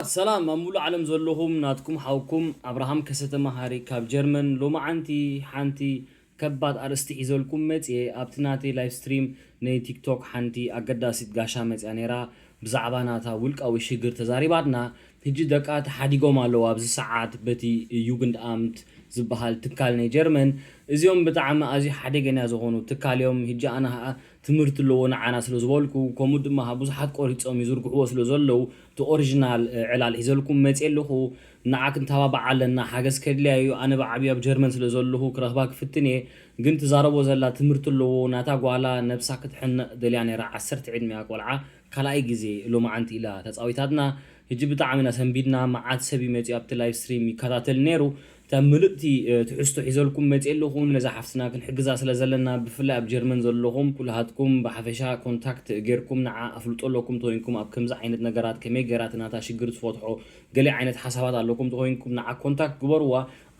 ሰላም ኣብ ሙሉእ ዓለም ዘለኹም፣ ናትኩም ሓውኩም ኣብርሃም ከሰተ መሃሪ ካብ ጀርመን። ሎማዓንቲ ሓንቲ ከባድ ኣርእስቲ ሒዘልኩም መፅየ። ኣብቲ ናተይ ላይቭ ስትሪም ናይ ቲክቶክ ሓንቲ ኣገዳሲት ጋሻ መፅያ ነይራ። ብዛዕባ ናታ ውልቃዊ ሽግር ተዛሪባትና። ሕጂ ደቃ ተሓዲጎም ኣለዉ ኣብዚ ሰዓት በቲ ዩግንድ ኣምት ዝበሃል ትካል ናይ ጀርመን። እዚኦም ብጣዕሚ ኣዝዩ ሓደገኛ ዝኾኑ ትካል እዮም። ሕጂ ኣነ ኸኣ ትምህርቲ ኣለዎ ንዓና ስለ ዝበልኩ፣ ከምኡ ድማ ብዙሓት ቆሪጾም ይዝርግሕዎ ስለ ዘለዉ፣ እቲ ኦሪጂናል፣ እ፣ ዕላል ሒዘልኩም መጽየ ኣለኹ። ንዓ ክንተባባዕ ኣለና፣ ሓገዝ ከድልያ እዩ። ኣነ ብዓብዩ ኣብ ጀርመን ስለ ዘለኹ ክረኽባ ክፍትን እየ። ግን ትዛረቦ ዘላ ትምህርቲ ኣለዎ፣ ናታ ጓላ ነብሳ ክትሕነቕ ደልያ ነይራ፣ ዓሰርተ ዕድሚኣ ቆልዓ፣ ካልኣይ ግዜ ሎማዓንቲ ኢላ ተጻዊታትና። ሕጂ ብጣዕሚ ኢና ሰንቢድና፣ መዓት ሰብ እዩ መጺኡ ኣብቲ ላይቭ ስትሪም ይከታተል ነይሩ። እታ ምልእቲ፣ እ፣ ትሕዝቶ ሒዘልኩም መጽየ ኣለኹ። ነዛ ሓፍትና ክንሕግዛ ስለ ዘለና፣ ብፍላይ ኣብ ጀርመን ዘለኹም ኩላሃትኩም ብሓፈሻ ኮንታክት ጌርኩም ንዓ ኣፍልጦ ኣለኩም ተኮይንኩም፣ ኣብ ከምዚ ዓይነት ነገራት ከመይ ጌራ እቲ ናታ ሽግር ትፈትሖ፣ ገለ ዓይነት ሓሳባት ኣለኩም ተኮይንኩም ንዓ ኮንታክት ግበርዋ።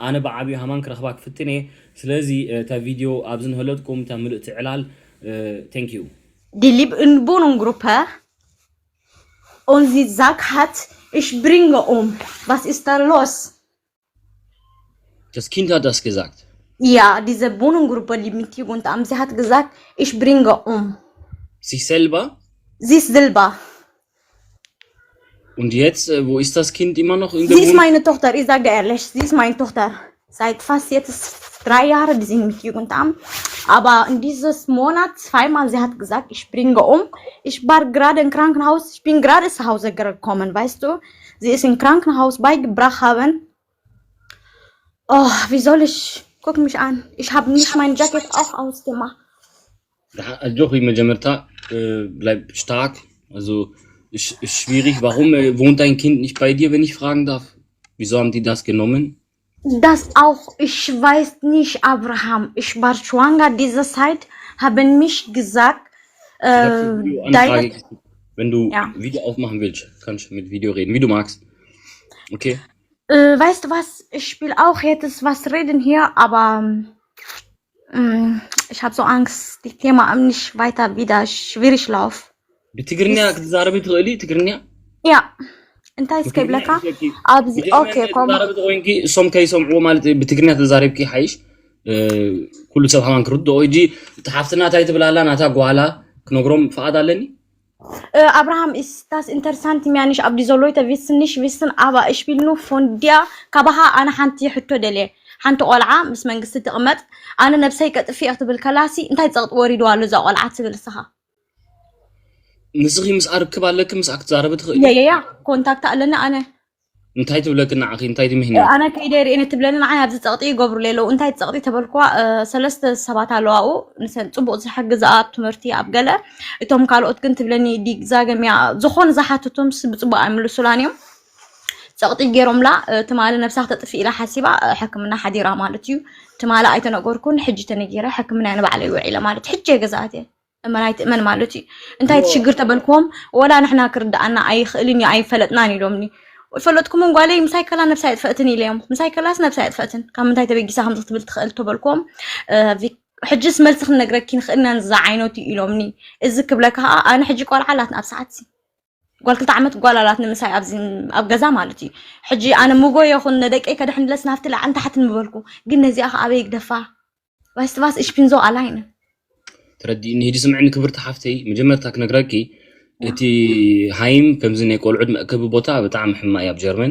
ኣነ ብዓብዩ ሃማን ክረኽባ ክፍትን እየ። ስለዚ፣ እ፣ እታ ቪድዮ ኣብዚ ንህለትኩም፣ እታ ምልእቲ ዕላል፣ እ፣ thank you። Die lieben Wohnungsgruppe und sie sagt hat, ich bringe um. Was ist da los? Das Kind hat das gesagt. Ja, diese Wohnungsgruppe, die mit Jugendamt, sie hat gesagt, ich bringe um. Sich selber? Sie ist selber. Und jetzt, äh, wo ist das Kind immer noch in der Sie ist Wohnung? Meine Tochter, ich sage dir ehrlich, sie ist meine Tochter. Seit fast jetzt drei Jahren, die sind mit Jugendamt. Aber in dieses Monat zweimal, sie hat gesagt, ich bringe um. Ich war gerade im Krankenhaus, ich bin gerade zu Hause gekommen, weißt du? Sie ist im Krankenhaus beigebracht haben. Oh, wie soll ich? Guck mich an. Ich habe nicht mein Jacket auch ausgemacht. Da, doch, ich möchte äh, bleib stark. Also, ist, ist schwierig. Warum äh, wohnt dein Kind nicht bei dir, wenn ich fragen darf? Wieso haben die das genommen? Das auch, ich weiß nicht, Abraham. Ich war schwanger diese Zeit, haben mich gesagt, Ich habe äh, Video deine, Anfrage geschickt. Wenn du Ja. Video aufmachen willst, kannst du mit Video reden, wie du magst. Okay. Äh, weißt du was? Ich will auch jetzt was reden hier, aber ähm, ich habe so Angst, die Thema nicht weiter wieder schwierig laufen. ብትግርኛ ክትዛረቢ ትኽእሊ? ትግርኛ? Ja, እንታይ እስከ ብትግርኛ ይብለካ? ይብለኪ። ኣብዚ ብትግርኛ okay ኮም ትዛረቢ ተኮይንኪ እሶም ከይሰምዕዎ ማለት እዩ። ብትግርኛ ተዛሪብኪ ሓይሽ። እ፣ ኩሉ ሰብ ሃማን ክርድኦ። እጂ እቲ ሓፍትና እንታይ ትብላላ? ናታ ጓላ ክነግሮም ፍቓድ ኣለኒ። Äh, Abraham, ist das interessant, mir nicht ab die Leute wissen, nicht wissen, aber ich will nur von dir, ካባኻ ኣነ ሓንቲ ሕቶ ደልየ። ሓንቲ ቆልዓ ምስ መንግስቲ ትቕመጥ፣ ኣነ ነብሰይ ከጥፍእ እየ ክትብል ከላሲ እንታይ ጸቕጢ ወሪድዋ ኣሎ እዛ ቆልዓ ትብል እስኻ? ንስኺ ምስኣ ርክብ ኣለኪ፣ ምስኣ ክትዛረቢ ትኽእሊ። ያ ያ ያ ኮንታክት ኣለኒ ኣነ። እንታይ ትብለኪ ንዓኺ? እንታይ ትምህኒ? ኣነ ከይደ ርእየን ትብለኒ ንዓይ ኣብዚ ጸቕጢ ይገብሩለይ ኣለዉ። እንታይ ጸቕጢ ተበልክዋ? እ፣ ሰለስተ ሰባት ኣለዋ ኣብኡ፣ ንሰን ጽቡቕ ዝሕግዝኣ ኣብ ትምህርቲ ኣብ ገለ፣ እቶም ካልኦት ግን ትብለኒ ዲግዛ ገምያ ዝኾነ ዝሓተቶም ስ ብጽቡቕ ኣይምልሱላን እዮም። ጸቕጢ ገይሮምላ፣ እ፣ ትማሊ ነብሳ ክተጥፍእ ኢላ ሓሲባ፣ እ፣ ሕክምና ሓዲራ ማለት እዩ። ትማሊ ኣይተነገርኩን፣ ሕጂ ተነጊረ ሕክምና ንባዕለይ ውዒለ ማለት ሕጂ እየ ገዛኣት እየ። እመን ኣይትእመን ማለት እዩ። እንታይ እቲ ሽግር ተበልክዎም፣ ወላ ንሕና ክርድኣና ኣይኽእልን እዩ፣ ኣይፈለጥናን ኢሎምኒ። ፈለጥኩምን ጓለይ ምሳይ ከላ ነብሳ የጥፈእትን ኢለዮም። ምሳይ ከላስ ነብሳ የጥፈእትን፣ ካብ ምንታይ ተበጊሳ ከምዚ ክትብል ትኽእል ተበልክዎም፣ እ፣ ቪ-፣ ሕጅስ መልሲ ክንነግረኪ ንኽእል ኢና ንዛ ዓይነቱ ኢሎምኒ። እዚ ክብለካ ኸኣ ኣነ ሕጂ ቆልዓ ኣላትና ኣብ ሰዓትሲ። ጓል ክልተ ዓመት ጓል ኣላትኒ ምሳይ ኣብዚ ኣብ ገዛ ማለት እዩ። ሕጂ ኣነ ምጎ ይኹን ንደቀይ ከድሕንለስ ናብቲ ላዕልን ታሕትን ምበልኩ። ግን ነዚኣ ኸኣ ኣበይ ግደፋ? Weißt du was, ich bin so alleine. ተረዲእኒ። ሂጂ ስምዕኒ ክብርቲ ሓፍተይ፣ መጀመርታ ክነግረኪ እቲ ሃይም ከምዚ ናይ ቆልዑት መእከቢ ቦታ ብጣዕሚ ሕማቅ እዩ ኣብ ጀርመን።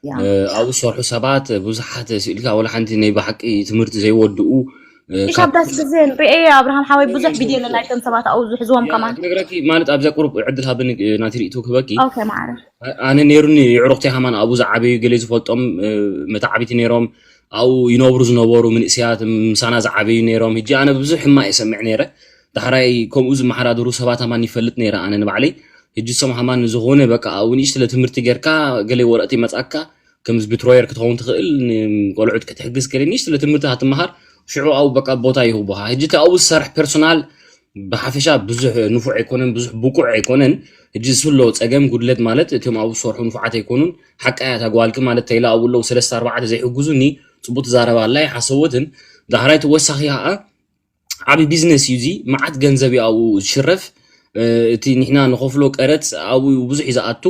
Ja. እ፣ ኣብኡ ዝሰርሑ ሰባት ብዙሓት ስኢልካ ወላ ሓንቲ ናይ ብሓቂ ትምህርቲ ዘይወድኡ እ፣ Ich ካብ habe das gesehen. ርኤ ኣብርሃም ሓወይ ብዙሕ ቪድዮ ኣለና ኣይቶም ሰባት ኣብኡ ዝሕዝዎም ያ፣ ከማን። ክነግረኪ ማለት ኣብዚኣ ቁሩብ ዕድል ሃብኒ እ፣ ናቲ ርእይቶ ክህበኪ። Okay ማዕረ። ኣነ ነይሩኒ የዕሩኽተይ ሃማን ኣብኡ ዝዓበዩ ገለ ዝፈልጦም እ፣ መተዓቢቲ ነይሮም ኣብኡ ይነብሩ ዝነበሩ መንእሰያት ምሳና ዝዓበዩ ነይሮም። ሕጂ ኣነ ብዙሕ ሕማቅ እየ ሰምዕ ነይረ። ዳሕራይ ከምኡ ዝመሓዳድሩ ሰባት ሃማን ይፈልጥ ነይረ ኣነ ንባዕለይ። ሕጂ እሶም ሃማን ዝኾነ በቃ ኣብኡ ንእሽትለ ትምህርቲ ጌርካ ገለ ወረቕቲ ይመጻካ ከምዚ ብትሮየር ክትኸውን ትኽእል ንቆልዑት ክትሕግዝ ገለ ንእሽትለ ትምህርቲ ሃትመሃር ሽዑ ኣብኡ በቃ ቦታ ይህቡኻ። ሕጂ እቲ ኣብኡ ዝሰርሕ ፐርሶናል ብሓፈሻ ብዙሕ ንፉዕ ኣይኮነን፣ ብዙሕ ብቁዕ ኣይኮነን። ሕጂ ዝህሎ ጸገም ጉድለት ማለት እቶም ኣብኡ ዝሰርሑ ንፉዓት ኣይኮኑን። ሓቃ እያ እታ ጓልኪ ማለት ተይላ ኣብኡ ኣለዉ ሰለስተ ኣርባዕተ ዘይሕግዙኒ ጽቡቅ ትዛረብ ኣላ ኣይሓሰወትን። ዳሕራይ ተወሳኺ ከኣ ዓቢ ቢዝነስ እዩ እዚ፣ መዓት ገንዘብ እዩ ኣብኡ ዝሽረፍ። እ፣ እቲ ንሕና ንኸፍሎ ቀረጽ ኣብኡ ብዙሕ እዩ ዝኣቱ።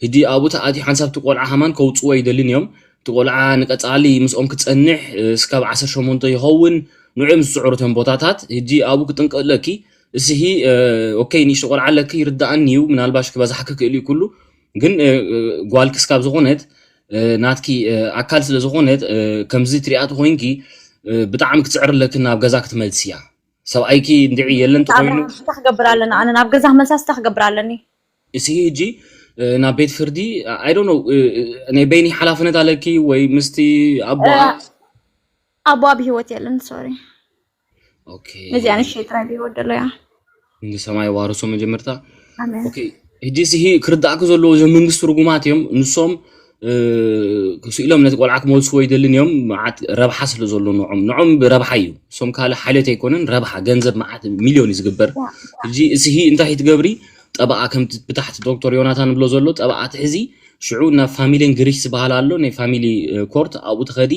ሕጂ ኣብኡ ተኣትዩ ሓንሳብ እቲ ቆልዓ ሃማን ከውፅዎ ይደልን እዮም። እቲ ቆልዓ ንቀፃሊ ምስኦም ክፀንሕ እስካብ ዓሰርተ ሸሞንተ ይኸውን። ንዑ ምስ ዝፅዕሩ እቶም ቦታታት ሕጂ ኣብኡ ክጥንቀቅ ኣለኪ። እስሂ ኦኬ፣ ንእሽቶ ቆልዓ ኣለኪ፣ ይርዳእኒ እዩ፣ ምናልባሽ ክበዛሕኪ ክእል እዩ ኩሉ። ግን ጓልኪ እስካብ ዝኾነት ናትኪ ኣካል ስለ ዝኾነት ከምዚ ትሪኣ ተኮይንኪ ብጣዕሚ ክትፅዕር ኣለኪ ናብ ገዛ ክትመልስያ። ሰብኣይኪ እንድዒ የለን ተኮይኑ እንታይ ክገብር ኣለና? ኣነ ናብ ገዛ ክመልሳ ስታ ክገብር ኣለኒ። እስሂ ሕጂ ናብ ቤት ፍርዲ I don't know ናይ በይኒ ሓላፍነት ኣለኪ ወይ ምስቲ ኣቦኣ ኣቦ ኣብ ህይወት የለን። ሶሪ ኦኬ ነዚኣ ንሸይ ጥራይ ብህይወት ዘሎ እያ። ንሰማይ ዋርሶ መጀመርታ ኣሜን። ኦኬ ሕጂ እስሂ ክርዳእኪ ዘለዎ እዞም መንግስቲ ርጉማት እዮም። ንሶም ክስኢሎም ነቲ ቆልዓ ክመልስዎ ይደልን እዮም። መዓት ረብሓ ስለ ዘሎ ንዖም ንዖም ረብሓ እዩ። እሶም ካልእ ሓልዮት ኣይኮነን፣ ረብሓ ገንዘብ መዓት ሚልዮን እዩ ዝግበር። ሕጂ እስሂ እንታይ ትገብሪ? ጠበኣ ከምቲ ብታሕቲ ዶክተር ዮናታን ብሎ ዘሎ ጠበኣ ትሕዚ ሽዑ ናብ ፋሚሊን ግሪሽ ዝበሃል ኣሎ ናይ ፋሚሊ ኮርት ኣብኡ ትኸዲ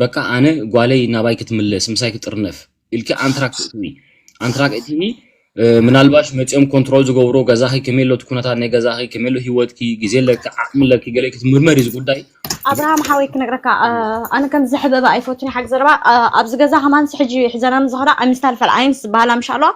በቃ ኣነ ጓለይ ናባይ ክትምለስ ምሳይ ክጥርነፍ ኢልኪ ኣንትራክት እትዊ ኣንትራክት እትዊ ምናልባሽ መፂኦም ኮንትሮል ዝገብሮ ገዛኺ ከመይ ኣሎ እቲ ኩነታት ናይ ገዛኺ ከመይ ኣሎ ህይወትኪ ግዜ ኣለኪ ዓቕሚ ኣለኪ ገለ ክትምርመር እዩ ጉዳይ ኣብርሃም ሓወይ ክነግረካ ኣነ ከም ዝሕበበ ኣይፈቱን ሓቂ ዘረባ ኣብዚ ገዛ ከማንስ ሕጂ ሕዘና ንዝኸዳ ኣሚስታል ፈልዓይንስ ዝበሃላ ምሻ ኣለዋ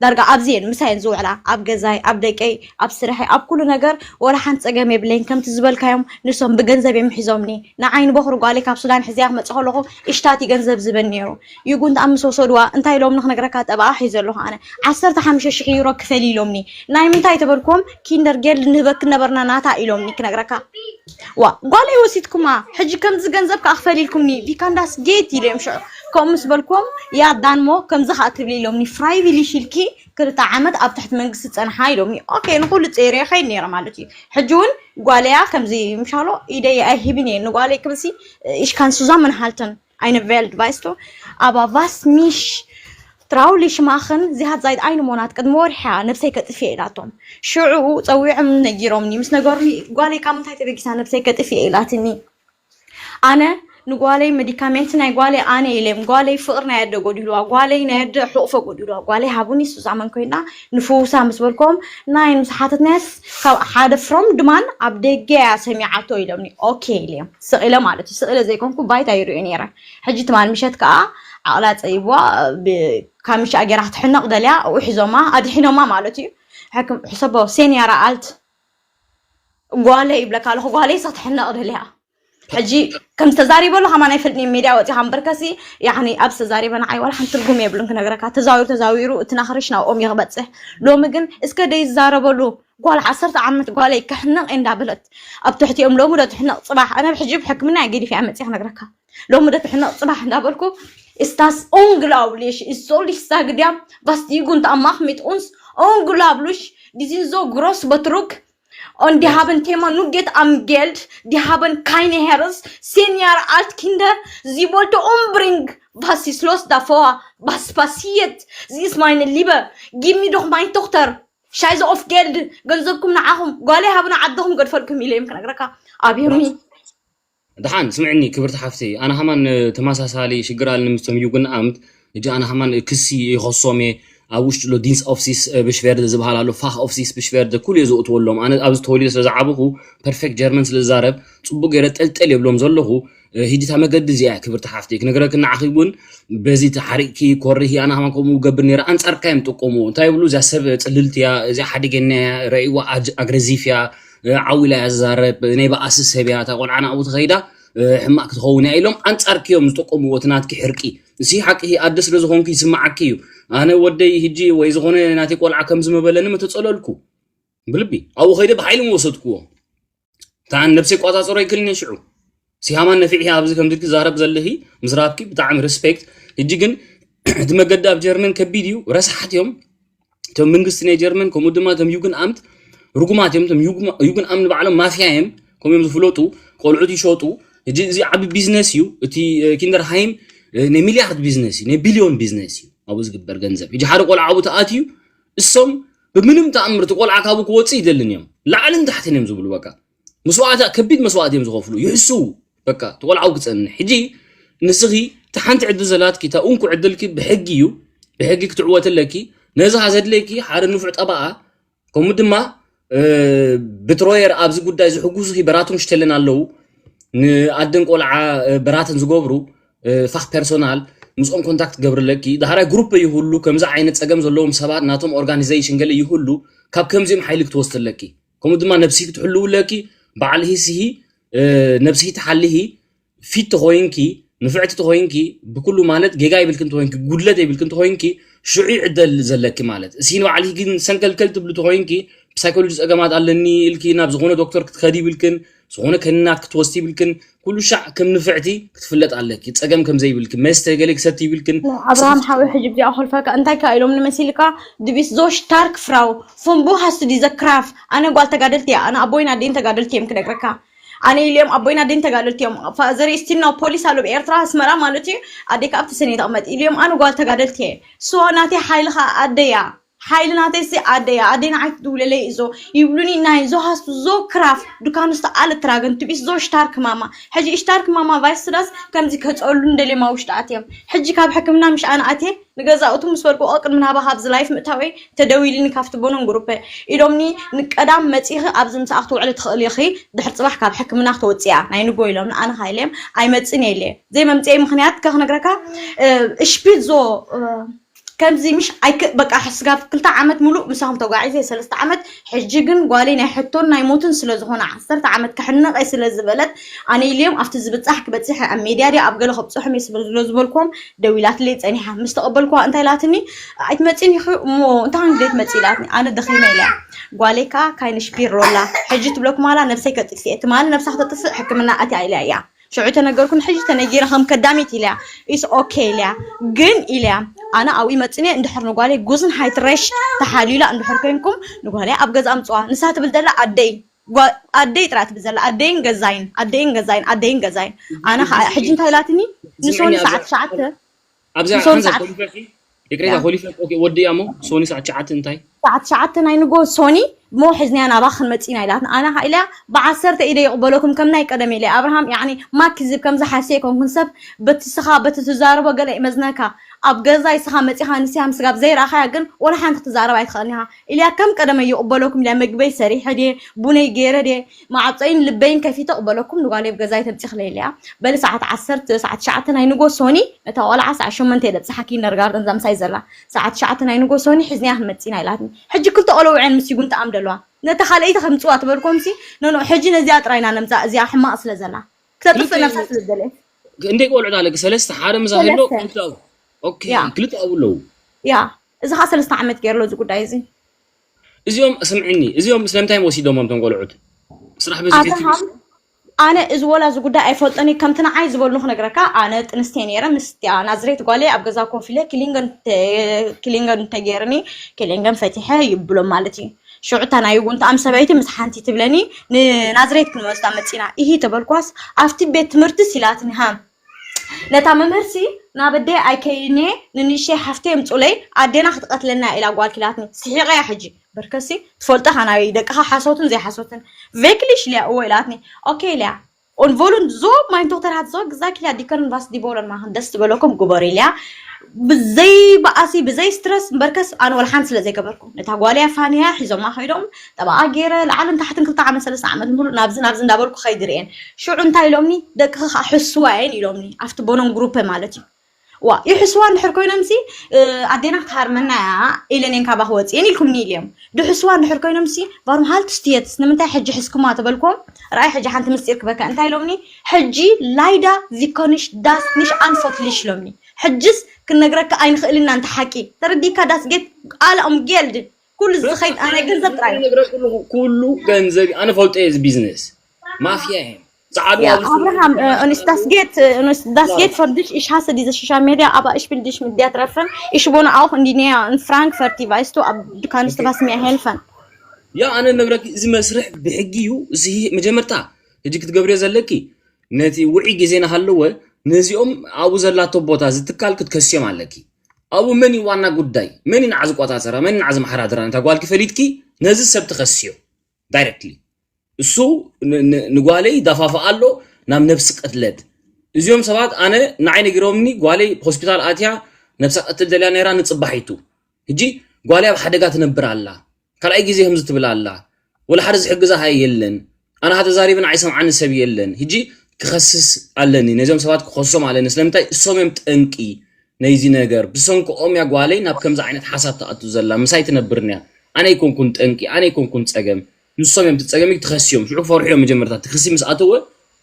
ዳርጋ ኣብዚ እየን ምሳየን ዝውዕላ ኣብ ገዛይ ኣብ ደቀይ ኣብ ስርሐይ ኣብ ኩሉ ነገር ወላ ሓንቲ ፀገም የብለይን ከምቲ ዝበልካዮም ንሶም ብገንዘብ እዮም ሒዞምኒ ንዓይ ንበኹሪ ጓለይ ካብ ሱዳን ሕዝያ ክመፅእ ከለኹ እሽታት እዩ ገንዘብ ዝበኒ ነይሩ ይጉንት ኣብ ምስ ወሰድዋ እንታይ ኢሎምኒ ክነግረካ ጠበቓ ሒዘ ኣለኹ ኣነ ዓሰርተ ሓሙሽተ ሽሕ ዩሮ ክፈል ኢሎምኒ ናይ ምንታይ ተበልኩም ኪንደር ጌል ንህበክ ነበርና ናታ ኢሎምኒ ክነግረካ ዋ ጓለይ ወሲድኩማ ሕጂ ከምዚ ገንዘብ ከዓ ክፈል ኢልኩምኒ ቪካንዳስ ጌት ኢለ እዮም ሽዑ ከምኡ ምስ በልኩም ያ ዳንሞ ከምዚ ከዓ ትብሊ ኢሎምኒ ፍራይቪሊ ሽልኪ ክልተ ዓመት ኣብ ትሕቲ መንግስቲ ፀንሓ ኢሎምኒ ኦኬ ንኩሉ ፀይረ ከይድ ነይረ ማለት እዩ ሕጂ እውን ጓለያ ከምዚ ምሻሎ ኢደይ ኣይህብን እየ ንጓለይ ክብሲ ich kann zusammenhalten eine Welt weißt du aber was mich traurlich machen sie hat seit einem Monat ቅድሚ ወርሒ ነብሰይ ከጥፍእ ኢላቶም ሽዑ ፀዊዖም ነጊሮምኒ ምስ ነገሩኒ ጓለይ ካብ ምንታይ ተበጊሳ ነብሰይ ከጥፍእ ኢላትኒ ኣነ ንጓለይ መዲካሜንት ናይ ጓለይ ኣነ ኢለም ጓለይ ፍቅር ናይ ኣደ ጎዲልዋ ጓለይ ናይ ኣደ ሕቅፎ ጎዲልዋ ጓለይ ሃቡኒ ሱዛመን ኮይና ንፍውሳ ምስ በልኮም ናይ ምስ ሓተትናያስ ካብ ሓደ ፍሮም ድማን ኣብ ደገ እያ ሰሚዓቶ ኢሎምኒ ኦኬ ኢለ ስቅ ኢለ ማለት እዩ ስቅ ኢለ ዘይኮንኩ ባይታ ይርእዩ ነይረ ሕጂ ትማል ምሸት ከዓ ዓቅላ ፀይብዋ ካብ ምሻ ገይራ ክትሕነቅ ደልያ ኣብኡ ሒዞማ ኣድሒኖማ ማለት እዩ ሕክም ሕሰቦ ሴንያራ ኣልት ጓለይ ይብለካ ኣለኹ ጓለይ ሳ ትሕነቕ ደልያ ሕጂ ከም ዝተዛሪበሉ ከማን ኣይፈልጥን ሚድያ ወፂኻ እምበርከሲ ያኒ ኣብ ዝተዛሪበ ንዓይ ዋላ ሓንቲ ትርጉም የብሉን ክነግረካ ተዛዊሩ ተዛዊሩ እቲ ናኽርሽ ናብኦም ይክበፅሕ ሎሚ ግን እስከ ደይዛረበሉ ጓል ዓሰርተ ዓመት ጓለይ ክሕነቕ እንዳበለት ኣብ ትሕቲኦም ሎሚ ዶ ትሕነቕ ፅባሕ ኣነ ብሕጂ ብሕክምና እየ ገዲፍ እያ መፅእ ክነግረካ ሎሚ ዶ ትሕነቕ ፅባሕ እንዳበልኩ ist das unglaublich ist soll ich sagen dir was die Jugend macht mit uns unglaublich die sind so groß Betrug Und die haben Thema nur geht am Geld, die haben keine Herz. Zehn Jahre alt Kinder, sie wollte umbringen. Was ist los davor? Was passiert? Sie ist meine Liebe. Gib mir doch meine Tochter. Scheiße auf Geld. ገንዘብኩም ንዓኹም ጓለይ ሃብና ዓድኹም ገድፈልኩም ኢለ እዮም ክነግረካ ኣብዮምኒ ደሓን ስምዕኒ ክብርቲ ሓፍቲ ኣነ ሃማን ተመሳሳሊ ሽግር ኣለኒ ምስቶም ዩግን ኣምት እጂ ኣነ ሃማን ክሲ ይኸሶም እየ ኣብ ውሽጢ ሎ ዲንስ ኦፍሲስ ብሽቨርደ ዝበሃል ኣሎ ፋክ ኦፍሲስ ብሽቨርደ ኩሉ እየ ዝእትወሎም ኣነ ኣብዚ ተወሊደ ስለ ዝዓበኹ ፐርፌክት ጀርመን ስለ ዝዛረብ ፅቡቅ ገይረ ጠልጠል የብሎም ዘለኹ ሂጂ እታ መገዲ እዚኣ ክብርቲ ሓፍቲ ክነግረኪ ንዓኺ እውን በዚ ተሓሪቅኪ ኮርሂ ኣነ ሃማን ከምኡ ገብር ነይረ ኣንፃርካ እዮም ጥቆሙ እንታይ ይብሉ እዚኣ ሰብ ፅልልቲ እያ እዚኣ ሓደገኛ እያ ረእይዋ ኣግረዚፍ እያ ዓው ኢላ እያ ዝዛረብ ናይ በኣሲ ሰብ እያ እታ ቆልዓ ናብኡ ተኸይዳ ሕማቅ ክትኸውን እያ ኢሎም ኣንፃርኪ እዮም ዝጠቀምዎ እቲ ናትኪ ሕርቂ እዚ ሓቂ ኣደ ስለ ዝኾንኩ ይስማዓኪ እዩ ኣነ ወደይ ህጂ ወይ ዝኾነ ናተይ ቆልዓ ከምዚ መበለኒ ምተፀለልኩ ብልቢ ኣብኡ ከይደ ብሓይሊ ምወሰድክዎ እታ ነብሰይ ቋፃፀሮ ይክልኒ ሽዑ ሲሃማን ነፊዕ ኣብዚ ከምዚ ትዛረብ ዘለኺ ምስ ራብኪ ብጣዕሚ ሪስፔክት ህጂ ግን እቲ መገዲ ኣብ ጀርመን ከቢድ እዩ ረሳሓት እዮም እቶም መንግስቲ ናይ ጀርመን ከምኡ ድማ እቶም ዩግን ኣምት ርጉማት እዮም እቶም ዩግን ኣምት ንባዕሎም ማፍያ እዮም ከምኡ እዮም ዝፍለጡ ቆልዑት ይሸጡ እዚ ዓቢ ቢዝነስ እዩ እቲ ኪንደር ሃይም ናይ ሚሊያርድ ቢዝነስ እዩ ናይ ቢልዮን ቢዝነስ እዩ ኣብኡ ዝግበር ገንዘብ ሕጂ ሓደ ቆልዓ ኣብኡ ተኣትዩ እሶም ብምንም ተኣምር እቲ ቆልዓ ካብኡ ክወፅእ ይደልን እዮም ላዕልን ታሕትን እዮም ዝብሉ በቃ መስዋእቲ ከቢድ መስዋእቲ እዮም ዝኸፍሉ ይሕስዉ በቃ እቲ ቆልዓው ክፀንሕ ሕጂ ንስኺ እቲ ሓንቲ ዕድል ዘላትኪ እታ እንኩ ዕድልኪ ብሕጊ እዩ ብሕጊ ክትዕወት ኣለኪ ነዚ ዘድለኪ ሓደ ንፉዕ ጠበቓ ከምኡ ድማ ብትሮየር ኣብዚ ጉዳይ ዝሕጉዙኺ በራቱን ሽተልን ኣለዉ። ንኣደን ቆልዓ በራትን ዝገብሩ ፋክ ፐርሶናል ምስኦም ኮንታክት ገብርለኪ። ዳሕራይ ግሩፕ ይሁሉ ከምዚ ዓይነት ፀገም ዘለዎም ሰባት ናቶም ኦርጋኒዜሽን ገለ ይሁሉ ካብ ከምዚኦም ሓይሊ ክትወስድ ኣለኪ። ከምኡ ድማ ነብሲ ክትሕልው ኣለኪ። ባዕልሂ ስሂ ነብሲ ትሓልሂ ፊት ተኾይንኪ፣ ንፍዕቲ ተኾይንኪ፣ ብኩሉ ማለት ጌጋ ይብልክን ተኾይንኪ፣ ጉድለት ይብልክን ተኾይንኪ፣ ሽዑ ይዕደል ዘለኪ ማለት። እሲ ንባዕልኪ ግን ሰንከልከል ትብሉ ተኾይንኪ፣ ብሳይኮሎጂ ጸገማት ኣለኒ ኢልኪ ናብ ዝኾነ ዶክተር ክትኸዲ ይብልክን፣ ዝኾነ ከኒናት ክትወስዲ ይብልክን፣ ኩሉ ሻዕ ከም ንፍዕቲ ክትፍለጥ ኣለኪ። ጸገም ከም ዘይብልኪ፣ መስተ ገለ ክሰቲ ይብልክን። ኣብርሃም ሓወይ ሕጂ ብዚኣ ኮልፈካ እንታይ ካ ኢሎም ንመሲልካ ድቢስ ዞ ሽታርክ ፍራው ፎምቡ ሃስቱ ዲዘ ክራፍ ኣነ ጓል ተጋደልቲ እያ ኣነ ኣቦይን ኣዴን ተጋደልቲ እዮም ክነግረካ ኣነ ኢልዮም ኣቦይን ኣዴን ተጋደልቲ እዮም ፋዘር ስቲል ናው ፖሊስ ኣሎ ብኤርትራ ኣስመራ ማለት እዩ ኣዴ ካብ ተሰኒ ተቕመጥ ኢልዮም ኣነ ጓል ተጋደልቲ እየ ሶ ናተይ ሓይሊ ኸዓ ኣደያ ሓይሊ ናተይ ሲ ኣደያ ኣደይ ንዓይ ትድውለለይ እዞ ይብሉኒ ናይ ዞ ሃስቱ ዞ ክራፍ ዱካን ውስጥ ኣለ ትራገን ትቢስ ዞ ሽታርክ ማማ ሕጂ ሽታርክ ማማ ቫይስ ስዳስ ከምዚ ከፀሉ እንደሌማ ውሽጢ ኣትዮም ሕጂ ካብ ሕክምና ምሽ ኣነ ኣትየ ንገዛውቱ ምስ በልኩ ቅድሚ ናባኻ ኣብዚ ላይፍ ምእታወይ ተደዊልኒ ካብቲ ቦኖን ግሩፕ ኢሎምኒ ንቀዳም መፂኺ ኣብዚ ምሳኣ ክትውዕሊ ትኽእል ኢኺ ድሕሪ ፅባሕ ካብ ሕክምና ክትወፅያ ናይ ንጎ ኢሎምኒ ኣነ ካይለዮም ኣይመፅን የለ ዘይመምፅኤ ምክንያት ከክነግረካ እሽፒት ዞ ከምዚ ምሽ ኣይክ በቃ ስጋብ ክልተ ዓመት ሙሉእ ምሳኹም ተጓዒዘ ሰለስተ ዓመት ሕጂ ግን ጓለይ ናይ ሕቶን ናይ ሞትን ስለ ዝኾነ ዓሰርተ ዓመት ክሕነቐ ስለ ዝበለት ኣነ ኢልዮም ኣብቲ ዝብፃሕ ክበፅሕ ኣብ ሜድያ ድያ ኣብ ገለ ከብፅሖም እየ ስለ ዝበልኩም ደዊላትለይ ጸኒሓ ምስ ተቐበልኩዋ እንታይ ኢላትኒ ኣይትመጺን ኢኺ እሞ እንታይ ክንደይ ትመጺ ኢላትኒ ኣነ ደኺመ ኢለያ ጓለይ ከኣ ካይንሽፒር ሮላ ሕጂ ትብለኩም ኣላ ነብሰይ ከጥፍእ እየ ትማሊ ነብሳ ክተጥፍእ ሕክምና ኣትያ ኢለያ እያ ሽዑ ተነገርኩን ሕጂ ተነጊረ ከም ከዳሚት ኢለያ ኢስ ኦኬ ኢለያ ግን ኢለያ ኣነ ኣብኡ ይመጽን እየ እንድሕር ንጓለይ ጉዝን ሃይትሬሽ ተሓልዩላ እንድሕር ኮይንኩም ንጓለይ ኣብ ገዛ ኣምጽዋ ንሳ ትብል ዘላ ኣደይ ኣደይ ጥራ ትብል ዘላ ኣደይን ገዛይን ኣደይን ገዛይን ኣደይን ገዛይን ኣነ ከዓ ሕጂ እንታይ ኢላትኒ ንሶኒ ሰዓት ትሽዓተ ኣብዚኣ ንሶኒ ሓንሳብ ሰዓት ኮሊፈኪ ይቅሬታ ያ። ኮሊፈ ኦኬ ወዲ እያ እሞ ሶኒ ሰዓት ትሽዓተ እንታይ ሰዓት ትሽዓተ ናይ ንጎ ሶኒ እሞ ሕዝንያ ናባ ክንመፅእ ኢና ኢላትና ኣነ ከዓ ኢለያ ብዓሰርተ ኢደ ይቕበለኩም ከም ናይ ቀደም ኢለ ኣብርሃም ያኒ ማክ ዝብ ከምዚ ሓስየ ኮንኩን ሰብ በቲ ስኻ በቲ ትዛረቦ ገለ ይመዝነካ ኣብ ገዛ ይስኻ መፂኻ ንስያ ምስጋብ ዘይረኣኻያ ግን ወላ ሓንቲ ክትዛረብ ኣይትኽእልን ኢኻ ኢልያ ከም ቀደመ ይቕበለኩም ኢልያ መግበይ ሰሪሐ ድየ ቡነይ ገይረ ድየ መዓብፀይን ልበይን ከፊተ ቅበለኩም ንጓለይ ኣብ ገዛይ ተምፂኽለይ ኢልያ በሊ ሰዓት ዓሰርተ ሰዓት ትሽዓተ ናይ ንጎ ሶኒ ነታ ቆልዓ ሰዓት ሸሞንተ የለ ብፅሓ ኪንደርጋርደን እዛ ምሳይ ዘላ ሰዓት ትሽዓተ ናይ ንጎ ሶኒ ሒዝንያ ክንመፅእ ኢና ኢላትኒ ሕጂ ክልተ ቆለውዐን ምስ ይጉንጠኣም ደለዋ ነታ ካልኣይቲ ከምፅዋ ትበልኮምሲ ኖኖ ሕጂ ነዚኣ ጥራይ ኢና ነምፃ እዚኣ ሕማቕ ስለ ዘላ ክተጥፍእ ነብሳ ስለ ዝደለየት እንዴ ቆልዑት ኣለኪ ሰለስተ ሓደ ምዛ ህሎ ሰለስተ። ክልተ ኣብኡ ኦኬ ያ። ክልተ ኣብኡ ኣለዉ ያ እዚ ከዓ ሰለስተ ዓመት ገይርሎ እዚ ጉዳይ እዚ እዚኦም ስምዕኒ እዚኦም ስለምንታይ ወሲዶሞም ቶም ቆልዑት ስራሕ በዚሑ ኣብርሃም ኣነ እዚ ወላ እዚ ጉዳይ ኣይፈልጦን እዩ ከምቲ ንዓይ ዝበሉ ክነግረካ ኣነ ጥንስቲ ነይረ ምስቲያ ናዝሬት ጓለይ ኣብ ገዛ ኮፍ ኢለ ክሊንገን ተ- ክሊንገን እንተገይርኒ ክሊንገን ፈቲሐ ይብሎም ማለት እዩ ሽዑ እታ ናይ ጉንታኣም ሰበይቲ ምስ ሓንቲ ትብለኒ ንናዝሬት ክንወስዳ መፂና ኢሂ ተበልኳስ ኣብቲ ቤት ትምህርትስ ኢላትኒ ሃ ነታ መምህርሲ ናብ ኣደይ ኣይከይድን እየ ንንእሽተይ ሓፍተይ ኣምፁለይ ኣዴና ክትቀትለና እያ ኢላ ጓል ኪላትኒ ስሒቐ እያ ሕጂ በርከሲ ትፈልጦ ኢኻ ናይ ደቅኻ ሓሶትን ዘይሓሶትን ቬክሊሽ ኢለያ እወ ኢላትኒ ኦኬ ኢለያ ኦንቮሉን ዞ ማይን ዶክተር ሃት ዞ ግዛ ኪላ ዲከርን ቫስ ዲቦረን ማኽን ደስ ዝበለኩም ግበሩ ኢለያ ብዘይ በኣሲ ብዘይ ስትረስ እምበርከስ ኣነ ወላ ሓንቲ ስለ ዘይገበርኩ ነታ ጓልያ ፋንያ ሒዞማ ከይዶም ጠባኣ ገይረ ላዕልን ታሕትን ክልተ ዓመት ሰለስተ ዓመት ሙሉእ ናብዚ ናብዚ እንዳበልኩ ከይድ ርኤን ሽዑ እንታይ ኢሎምኒ ደቅኺ ከዓ ሕስዋ እየን ኢሎምኒ ኣብቲ ቦኖም ግሩፕ ማለት እዩ ዋ ይሕስዋ እንድሕር ኮይኖምሲ ኣዴና ክትሃርመና እያ ኢለኔን ካባኺ ወፅየን ኢልኩምኒ ኢልዮም ድሕስዋ እንድሕር ኮይኖምሲ ቫሩም ሃልት ስቲየትስ ንምንታይ ሕጂ ሕዝኩማ ተበልኩም ርኣይ ሕጂ ሓንቲ ምስጢር ክበካ እንታይ ኢሎምኒ ሕጂ ላይዳ ዚኮንሽ ዳስ ንሽ ኣንፎትልሽ ኢሎምኒ ሕጅስ ክንነግረካ ኣይንኽእልን ኢና እንተ ሓቂ ተረዲካ ዳስ ጌት ኣለ ኦም ጌልድ ኩሉ ዝኸይድ ኣነ ገንዘብ ጥራይ ነግረኩ ኣለኹ ኩሉ ገንዘብ ኣነ ፈልጦ እየ ቢዝነስ ማፍያ እየ ጸዓዱ ያ ኣብ ዝስሩ ኣብርሃም እ፣ und das geht äh, und das geht für dich ich hasse diese social media aber ich will dich mit dir treffen ich wohne auch in die Nähe in Frankfurt die weißt du ab du kannst was mir helfen ያ ኣነ ነብረኪ እዚ መስርሕ ብሕጊ እዩ እዚ መጀመርታ ሕጂ ክትገብርዮ ዘለኪ ነቲ ውዒ ግዜ ናሃለወ ነዚኦም ኣብኡ ዘላቶ ቦታ ዝትካል ክትከስዮም ኣለኪ ኣብኡ መን እዩ ዋና ጉዳይ መን እዩ ንዓ ዝቆፃፀራ መን እዩ ንዓ ዝመሓዳድራ ነታ ጓልኪ ፈሊጥኪ ነዚ ሰብ ትኸስዮ ዳይረክትሊ እሱ ንጓለይ ይዳፋፋ ኣሎ ናብ ነብሲ ቅትለት እዚኦም ሰባት ኣነ ንዓይ ነጊሮምኒ ጓለይ ሆስፒታል ኣትያ ነብሳ ቀትል ደልያ ነይራ ንፅባሒቱ ሕጂ ጓለይ ኣብ ሓደጋ ትነብር ኣላ ካልኣይ ግዜ ከምዚ ትብል ኣላ ወላ ሓደ ዝሕግዛ ሃይ የለን። ኣነ ሃተዛሪብን ኣይሰምዓኒ ሰብ የለን። ሕጂ ክኸስስ ኣለኒ፣ ነዞም ሰባት ክኸሶም ኣለኒ። ስለምንታይ? እሶም እዮም ጠንቂ ነይዚ ነገር። ብሰንክኦም እያ ጓለይ ናብ ከምዚ ዓይነት ሓሳብ ትኣቱ ዘላ። ምሳይ ትነብርን እያ። ኣነ ኣይኮንኩን ጠንቂ፣ ኣነ ኣይኮንኩን ጸገም። ንሶም እዮም እቲ ጸገም፣ ትኸስዮም። ሽዑ ክፈርሑ እዮም መጀመርታ። እቲ ክሲ ምስ ኣተወ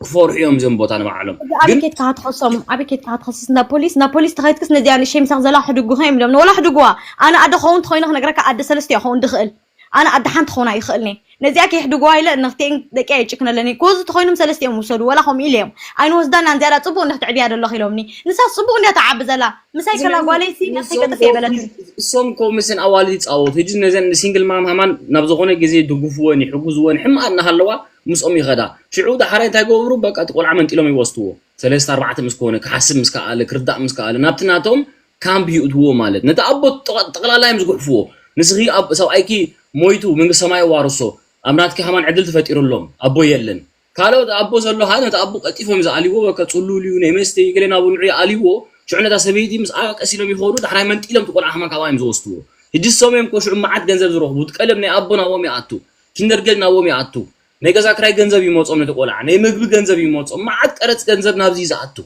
ክፈርሑ እዮም እዞም ቦታ ንባዕሎም። እዚ ኣበይ ግን ኬድካ ክትኸሶም? ኣበይ ኬድካ ክትኸስስ? ናብ ፖሊስ? ናብ ፖሊስ ተኸይድክስ ነዚኣ ንእሸይ ምሳኽ ዘላ ሕድጉኻ እዮም ኢሎም። ወላ ሕድጉዋ። ኣነ ኣደ ኸውን ተኾይነ ክነግረካ ኣደ ሰለስተ እያ ኸውን ድኽእል። ኣነ ኣደ ሓንቲ ክኸውን ኣይኽእልኒ። ነዚኣ ከየሕድጉዋ ኢለ ንኽቴን ደቂ ኣይጭክነለኒ። ኮዚ ተኾይኖም ሰለስተ እዮም ውሰዱ። ወላ ከምኡ ኢለ እዮም። ኣይንወስዳን ኢና፣ ንዚኣ ጽቡቕ እንዲያ ክትዕብያ ደለኽ ኢሎምኒ። ንሳ ጽቡቕ እንዲያ ትዓቢ ዘላ። ምሳይ ከላ ጓለይሲ ናተይ ቀጥፍ የበለትኒ። እሶም ኮ ምስን ኣዋልድ ይጻወቱ። ሕጂ ነዘን ሲንግል ማም ሃማን ናብ ዝኾነ ግዜ ድግፍወን፣ ይሕግዝወን፣ ሕማቕ እናሃለዋ ምስኦም ይኸዳ። ሽዑ ዳሕራይ እንታይ ገብሩ? በቃ እቲ ቆልዓ መንጢሎም ይወስድዎ። ሰለስተ ኣርባዕተ ምስ ኮነ፣ ክሓስብ ምስ ከኣለ፣ ክርዳእ ምስ ከኣለ፣ ናብቲ ናቶም ካምፕ ይእትዎ ማለት። ነቲ ኣቦ ጠቕ-፣ ጠቕላላ እዮም ዝጉሕፍዎ። ንስኺ ኣብ-፣ ሰብኣይኪ ሞይቱ መንግስቲ ሰማይ የዋርሶ፣ ኣብ ናትኪ ሃማን ዕድል ተፈጢሩሎም፣ ኣቦ የለን። ካልኦት ኣቦ ዘሎ ሃ ነቲ ኣቦ ቀልጢፎም ዝኣልይዎ፣ በቃ ጽሉል እዩ፣ ናይ መስተ እዩ፣ ገለ ናብኡ ንዑ ይኣልይዎ። ሽዑ ነታ ሰበይቲ ምስ ኣቀስ ኢሎም ይኸዱ፣ ዳሕራይ መንጢሎም እቲ ቆልዓ ሃማን ካብኣ እዮም ዝወስድዎ። ሕጂ እሶም እዮም እኮ ሽዑ መዓት ገንዘብ ዝረኽቡ። እቲ ቀለም ናይ ኣቦ ናብኦም ይኣቱ፣ ኪንደርገርተን ናብኦም ይኣቱ። ናይ ገዛ ክራይ ገንዘብ ይመጾም ነቲ ቆልዓ፣ ናይ ምግቢ ገንዘብ ይመጾም፣ መዓት ቀረጽ ገንዘብ ናብዚ እዩ ዝኣቱ።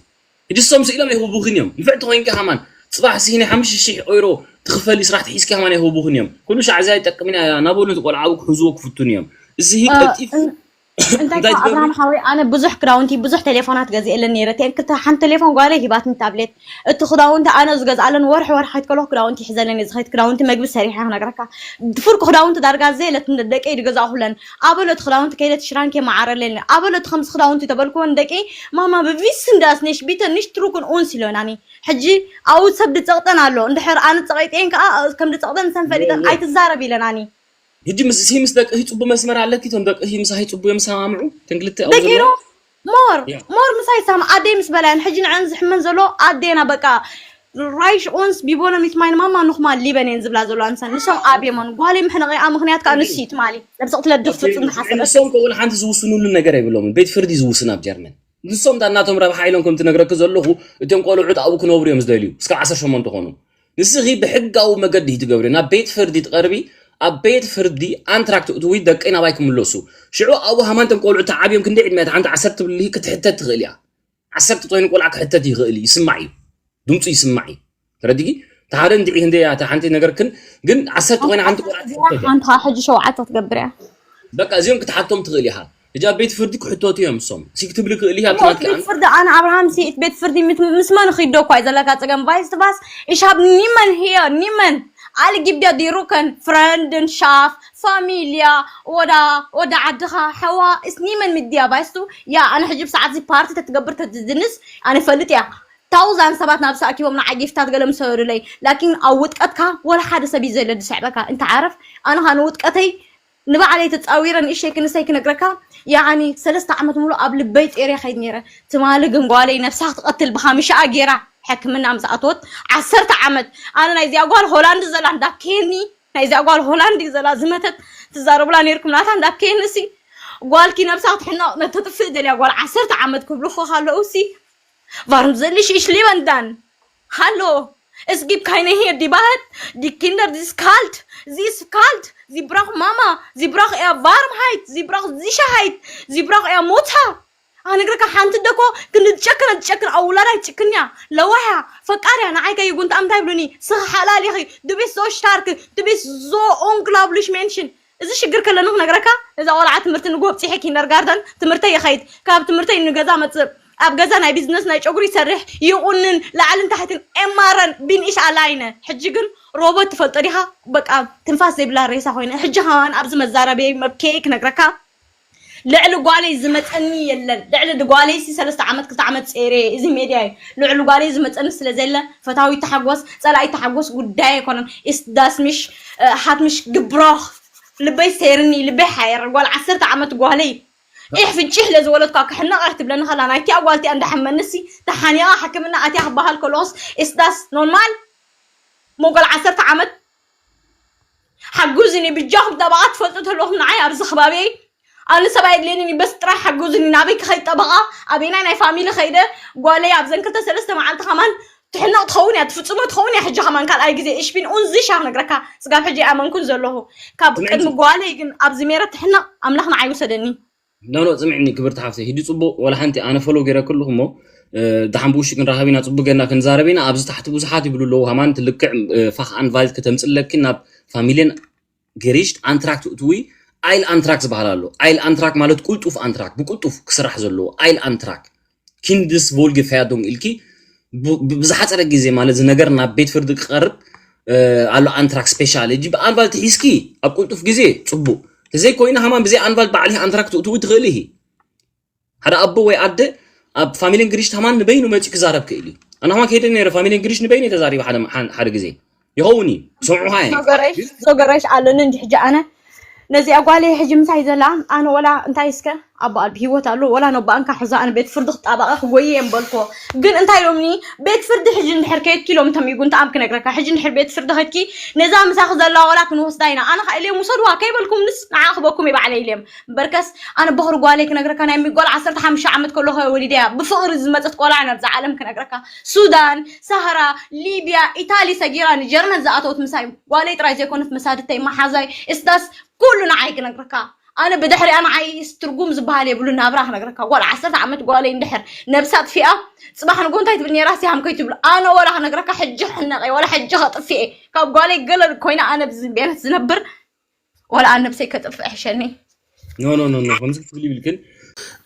ሕጂ እሶም ስኢሎም ኣይህቡኽን እዮም። ንፍዕቲ ኮይንኪ ሃማን፣ ጽባሕ ሲ ናይ ሓሙሽተ ሽሕ ኦይሮ ትኽፈሊ ስራሕ ትሒዝኪ ሃማን ኣይህቡኽን እዮም። ኩሉ ሻዕ እዚ ኣይጠቅምን እያ ናበሉ ነቲ ቆልዓ ኣብኡ ክሕዝዎ ክፍትኑ እዮም። እዚ እ፣ ቀልጢፍ እን-፣ እንታይ እንታይ ከ ትገብሪ? ኣብርሃም ሓወይ፣ ኣነ ብዙሕ ክዳውንቲ፣ ብዙሕ ቴሌፎናት ገዚኤለን ነይረ። ቴ-፣ ክልተ፣ ሓንቲ ቴሌፎን ጓለይ ሂባትኒ ታብሌት። እቲ ክዳውንቲ ኣነ ዝገዝኣለን ወርሒ ወርሒ ከይትከሎ ክዳውንቲ ይሕዘለን እየ ዝኸይድ። ክዳውንቲ መግቢ ሰሪሐ ክነግረካ። ፍርቂ ክዳውንቲ ዳርጋ ዘየለት ደቀይ ድገዛእኹለን። ኣበሎ እቲ ክዳውንቲ ከይደ እቲ ሽራንኬ መዓረለኒ። ኣበሎ እቲ ከምዚ ክዳውንቲ ተበልክወን ደቂ ማማ ብቪስ እንዳስኔሽ ቢተ ንሽ ትሩክን ኡንስ ኢለናኒ። ሕጂ ኣብኡ ሰብ ድጸቕጠን ኣሎ። እንድሕር ኣነ ጸቒጠን ከኣ ከም ድጸቕጠን ንሰን ፈሊጠን ኣይትዛረብ ኢለናኒ። ሕጂ ምስ፣ ሲ ምስ ደቂ ጽቡቅ መስመር ኣለኪ፣ እቶም ደቂ ምሳኺ ጽቡቅ እዮም ዝሰማምዑ፣ እተን ክልተ ኣብኡ ደቂሮ ዘለዋ? ሞር፣ ያ። ሞር ምሳይ ይሰማም፣ ኣደይ ምስ በላየን፣ ሕጂ ንዐን ዝሕመን ዘሎ ኣዴና በቃ ራይሽ ኡንስ ቢቦነ ሚት ማይን ማማ ኑኽማ ሊበን እየን ዝብላ ዘለዋ ንሰን። ንሶም ኣብየሞን፣ ጓለይ ምሕነቐኣ ምኽንያት ከኣ ንሱ እዩ ትማሊ። ነብሰ ቅትለት ድፍጽም ንሓሰበት። ንሶም ከ ወላ ሓንቲ ዝውስኑሉ ነገር የብሎምን። ቤት ፍርዲ ዝውስን ኣብ ጀርመን። ንሶም እንዳ እናቶም ረብሓ ኢሎም ከም ትነግረኪ ዘለኹ፣ እቶም ቆልዑት ኣብኡ ክነብሩ እዮም ዝደልዩ። እስካብ ዓሰርተ ሸሞንተ ኮኑ። ንስኺ ብሕጋዊ መገዲ ትገብሪ፣ ናብ ቤት ፍርዲ ትቐርቢ፣ ኣብ ቤት ፍርዲ ኣንትራክት እትዊ ደቀይ ናባይ ክምለሱ። ሽዑ ኣብኡ ሃማንተን ቆልዑ ተዓብዮም ክንደይ ዕድመ እታ ሓንቲ ዓሰርተ ትብል ክትሕተት ትኽእል እያ። ዓሰርተ ትኾይኑ ቆልዓ ክሕተት ይኽእል እዩ፣ ይስማዕ እዩ። ድምፁ ይስማዕ እዩ። ተረዲጊ? እቲ ሓደ እንድዒ ክንደይ እያ እታ ሓንቲ ነገር ክን-፣ ግን ዓሰርተ ኮይና ሓንቲ ቆልዓ ትሕተት እያ። ሓንቲ ከዓ ሕጂ ሸውዓተ ክትገብር እያ። በቃ እዚኦም ክትሓቶም ትኽእል ኢኻ። ሕጂ ኣብ ቤት ፍርዲ ክሕተቱ እዮም እሶም። ሲ ክትብል ክእል ኢኻ ሞት ትናትካ ቤት ፍርዲ ኣነ ኣብርሃም ሲ ቤት ፍርዲ ምት-፣ ምስ መን ኺዶ እኳ እዩ ዘለካ ጸገም ቫይስ ትባስ ich habe niemand hier, niemand. Alle gibt ja die Rücken, Freunden, Schaf, Familie oder, oder ዓድኻ፣ ሕዋ፣ is niemand mit dir, weißt du? ያ ኣነ ሕጂ ብሰዓት እዚ ፓርቲ ተትገብር ተትዝንስ ኣነ ፈልጥ እያ። ታውዛን ሰባት ናብ ሰኣኪቦም ንዓይ ጊፍታት ገለ ምሰዱለይ። ላኪን ኣብ ውድቀትካ ወላ ሓደ ሰብ እዩ ዘለ ዝስዕበካ። እንተ ዓረፍ ኣነ ኸኣ ንውድቀተይ ንባዕለይ ተጻዊረ ንእሸይ ክንሰይ ክነግረካ፣ ያዓኒ ሰለስተ ዓመት ሙሉእ ኣብ ልበይ ጸይረ ከይድ ነይረ። ትማሊ ግን ጓለይ ነብሳ ክትቐትል ብኻምሻኣ ጌራ ሕክምና ምስ ኣተወት ዓሰርተ ዓመት። ኣነ ናይዚኣ ጓል ሆላንድ ዘላ እንዳከየኒ፣ ናይዚኣ ጓል ሆላንድ ዘላ ዝመተት ትዛረቡላ ነይርኩም ናታ እንዳከየኒ ሲ ጓልኪ ነብሳ ክትሕነቕ ነተጥፍእ ደልያ ጓል ዓሰርተ ዓመት ክብሉኹ ከለዉ ሲ Warum soll ich, ich leben dann? Hallo, es gibt keine hier, die Wahrheit, die Kinder, die ist kalt, sie ist kalt, sie braucht Mama, sie braucht eher Warmheit, sie braucht Sicherheit, sie braucht eher Mutter. ኣነግረካ ሓንቲ ደኮ ክንዲ ትጨክን ትጨክን ኣብ ውላዳ ይትጭክን እያ ለዋህ እያ ፈቃር እያ ንዓይ ከይጉንታ እንታይ ይብሉኒ ስኺ ሓላል ኢኺ du bist so stark du bist so unglaublich Menschen እዚ ሽግር ከለኒ ክነግረካ እዛ ቆልዓ ትምህርቲ ንጎ ኣብፂሐ ኪንደርጋርደን ትምህርተይ ይኸይድ ካብ ትምህርተይ ንገዛ መፅእ ኣብ ገዛ ናይ ቢዝነስ ናይ ጨጉሪ ይሰርሕ ይቑንን ላዕልን ታሕትን ኤማረን ቢንኢሽ ኣላይነ ሕጂ ግን ሮቦት ትፈልጦ ዲኻ በቃ ትንፋስ ዘይብላ ሬሳ ኮይነ ሕጂ ከማን ኣብዚ መዛረበይ መብኬ ክነግረካ ልዕሊ ጓለይ ዝመፀኒ የለን ልዕሊ ጓለይ ሲ ሰለስተ ዓመት ክልተ ዓመት ፀይረ እዚ ሜድያ እዩ ልዕሊ ጓለይ ዝመፀኒ ስለ ዘለ ፈታዊ ተሓጎስ ፀላኢ ተሓጎስ ጉዳይ ኣይኮነን ist das mich hat mich gebrochen ልበይ ሰይርኒ ልበይ ሓየረ ጓል ዓሰርተ ዓመት ጓለይ ኢሕ ፍንጭሕ ለዝወለድኳ ክሕነቕ እያ ትብለኒ ከላ ናይቲኣ ጓልቲኣ እንዳሓመንሲ ተሓኒቓ ሕክምና ኣትያ ክበሃል ከለኹስ ist das normal ሞ ጓል ዓሰርተ ዓመት ሓግዙኒ ብጃኹም ጠበቓ ትፈልጡ ተለኹም ንዓይ ኣብዚ ከባቢየይ ኣነ ሰብ ኣየድልየንን እዩ በስ ጥራይ ሓግዙኒ ናበይ ክኸይድ ጠበቓ ኣበይናይ ናይ ፋሚሊ ኸይደ ጓለይ ኣብዘን ክልተ ሰለስተ መዓልቲ ከማን ትሕነቕ ትኸውን እያ፣ ትፍጽሞ ትኸውን እያ። ሕጂ ከማን ካልኣይ ግዜ እሽፒን ኡንዚ ሻ ክነግረካ፣ ስጋብ ሕጂ ኣይኣመንኩን ዘለኹ። ካብ ስምዕቲ። ቅድሚ ጓለይ ግን ኣብዚ ሜረት ትሕነቕ ኣምላኽ ንዓይ ውሰደኒ። ኖ ኖ፣ ጽምዕኒ ክብርቲ ሓፍተይ፣ ሂዲ ጽቡቕ። ወላ ሓንቲ ኣነ ፎሎ ገይረክልኹ እሞ፣ እ፣ ደሓን ብውሽጢ ክንራኸብ ኢና፣ ጽቡቅ ጌርና ክንዛረብ ኢና። ኣብዚ ታሕቲ ብዙሓት ይብሉ ኣለዉ፣ ሃማን ትልክዕ፣ እ፣ ፋኽ ኣንቫይት ከተምጽለኪ ናብ ፋሚልየን ገሪሽት ኣንትራክ ትእትዊ። ኣይል ኣንትራክ ዝበሃል ኣሎ። ኣይል ኣንትራክ ማለት ቁልጡፍ ኣንትራክ፣ ብቁልጡፍ ክስራሕ ዘለዎ ኣይል ኣንትራክ። ኪንድስ ቮልጌ ፈያዶንግ ኢልኪ ብ-፣ ብ-፣ ብዝሓፀረ ግዜ ማለት እዚ ነገር ናብ ቤት ፍርዲ ክቐርብ፣ እ፣ ኣሎ ኣንትራክ ስፔሻል። እጂ ብኣንቫልት ሒዝኪ ኣብ ቁልጡፍ ግዜ ጽቡቕ። ተዘይኮይኑ ሃማን ብዘይ ኣንቫልት ባዕልኺ ኣንትራክ ትእትዊ ትኽእሊ ኢኺ። ሓደ ኣቦ ወይ ኣደ ኣብ ፋሚሊን ግሪሽ ሃማን ንበይኑ መፂኡ ክዛረብ ክእል እዩ። ኣነ ሃማን ከይደ ነይረ ፋሚሊን ግሪሽ ንበይኑ ተዛሪበ ሓደ፣ ሓደ፣ ሓደ ግዜ ይኸውን እዩ። ሰምዑኻ እዮም። ሶገረሽ ሶገረሽ ኣለኒ እንጂ ሕጂ ኣነ ነዚኣ ጓለይ ሕጂ ምሳይ ዘላ ኣነ ወላ እንታይ እስከ ኣቦኣ ብሂወት ኣሎ ወላ ነቦኣንካ ሕዛ ኣነ ቤት ፍርዲ ክጣባቐ ክጎይ እየ ምበልኮ። ግን እንታይ ኢሎምኒ ቤት ፍርዲ ሕጂ እንድሕር ከየድኪ ኢሎም እንተሚጉ እንተኣም ክነግረካ ሕጂ እንድሕር ቤት ፍርዲ ከድኪ ነዛ ምሳኺ ዘላ ወላ ክንወስዳ ኢና ኣነ ከ ኢልዮም ውሰድዋ ከይበልኩምንስ ንዓ ክበኩም እየ ባዕለይ ኢልዮም። እምበርከስ ኣነ በኽሪ ጓለይ ክነግረካ ናይ ሚጎል ዓሰርተ ሓሙሽተ ዓመት ከለኹ እየ ወሊደያ ብፍቕሪ ዝመፀት ቆልዓ ነብዛ ዓለም ክነግረካ ሱዳን ሳህራ ሊብያ ኢታሊ ሰጊራ ንጀርመን ዝኣተወት ምሳይ ጓለይ ጥራይ ዘይኮነት መሳድተይ መሓዛይ እስታስ ኩሉ ንዓይ ክነግረካ ኣነ ብድሕሪኣ ንዓይ ትርጉም ዝበሃል የብሉ ናብራ ክነግረካ ጓል ዓሰርተ ዓመት ጓለይ እንድሕር ነብሳ ጥፊኣ ፅባሕ ንጎ እንታይ ትብል ነራ ሲሃም ከይትብሉ ኣነ ወላ ክነግረካ ሕጂ ሕነቀ ወላ ሕጂ ከጥፍኤ ካብ ጓለይ ገለ ኮይና ኣነ ብዝቤነት ዝነብር ወላ ኣነ ነብሰይ ከጥፍእ ሕሸኒ ኖ ኖ ኖ ኖ ከምዚ ክትብል ይብልክን